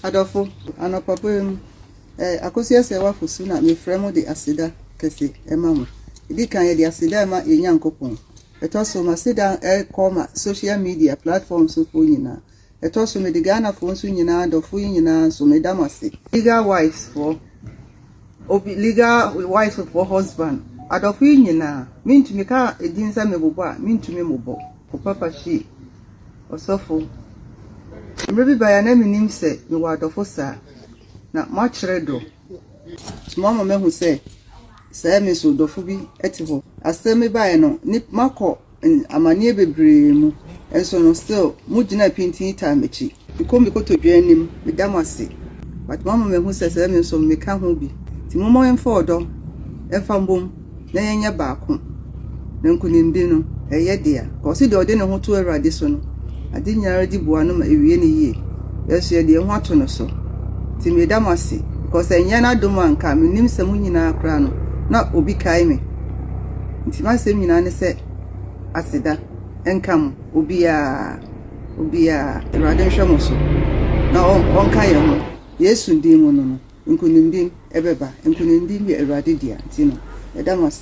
Adɔfo, anɔpa pa mu, eh, Akosua Serwaa Fosu na mefrɛ mo de aseda kɛse ɛma mo. Ɛdi kan yɛde aseda ɛma yɛn Nyankopɔn. Ɛtɔ so, m'aseda ɛkɔ ma social media platforms sofoɔ nyinaa. Ɛtɔ so, mede Ghanafoɔ nso nyinaa, adɔfo yi nyinaa nso, meda mo ase. Legal wives foɔ, obi legal wife foɔ husband, adɔfo yi nyinaa, mentumi ka edin sɛ mebobɔ a, mentumi mmobɔ. Wo papa hyie, ɔsɔfo. Mmerɛ bi baeɛ a na menim sɛ mewɔ adɔfo saa, na moakyerɛ dɔ. So moama mahu sɛ sɛ me nso dɔfo bi te hɔ. Asɛm bi baeɛ no, ne makɔ amanneɛ bebree mu, nso no still mogyina pintinn taa m'akyi. Mekɔ me kotodwe anim, meda mo ase. But moama mahu sɛ sɛ me nso meka ho bi. Nti momma yɛmfa ɔdɔ ɛmfa mbom na yɛnyɛ baako. Na nkonimdi no, ɛyɛ dea. Ɔse deɛ ɔde ne ho to Awurade so no, ade nyinaa di boa no ma ewie ne yie. Yɛnso yɛde yɛn ho ato no so. Nti meda mo ase. Because ɛnyɛ n'adom a nka menim sɛ mo nyinaa koraa no, na obi kae me. Nti m'asɛm nyinaa ne sɛ aseda nka mo obiara obiara. Awurade nhwɛ mo so na ɔnka yɛn ho. Yesu din mu no, nkonimdi ɛbɛba. Nkonimdi yɛ Awurade dea. Nti no, yɛda mo ase.